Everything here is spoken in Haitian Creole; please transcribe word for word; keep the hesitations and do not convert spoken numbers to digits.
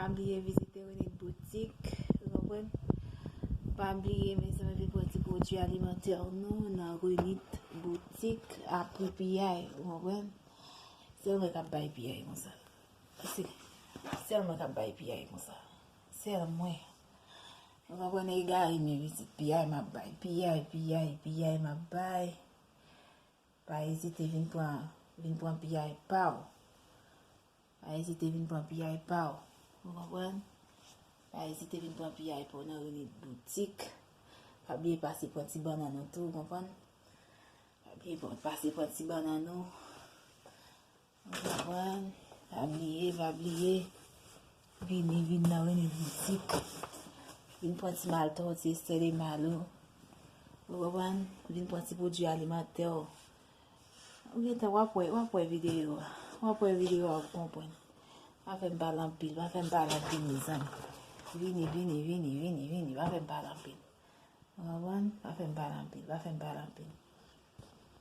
Pa bliye vizite Renit Boutik, ou konprann? Pa bliye, mezanmi, vin pran ti pwodui alimantè nou nan Renit Boutik a pri piyay, ou konprann? Sèl mwen k ap bay piyay konsa. Se sèl mwen k ap bay piyay konsa. Sèl mwen. Ou konprann, egare m vizit piyay m ap bay. Piyay, piyay, piyay m ap bay. Pa ezite vin pran, vin pran piyay pa w. Pa ezite vin pran piyay pa w. Ou konprann? Pa ezite vin pran piyay pa w nan Renit Boutik. Pa bliye pase pran ti bannann ou tou, ou konprann? Pa bliye pran, pase pran ti bannann ou. Ou konprann? Pa bliye, pa bliye. Vini, vin nan Renit Boutik. Vin pran ti maltò, ti estè de mal ou. Ou konprann? Vin pran ti pwodui alimantè ou. Ou gentan w ap wè, w ap wè videyo a. W ap wè videyo a, w ap konprann. Pa fè m pale anpil, pa fè m pale anpil, mezanmi. Vini, vini, vini, vini, vini, pa fè m pale anpil. Ou konprann? Pa fè m pale anpil, pa fè m pale anpil.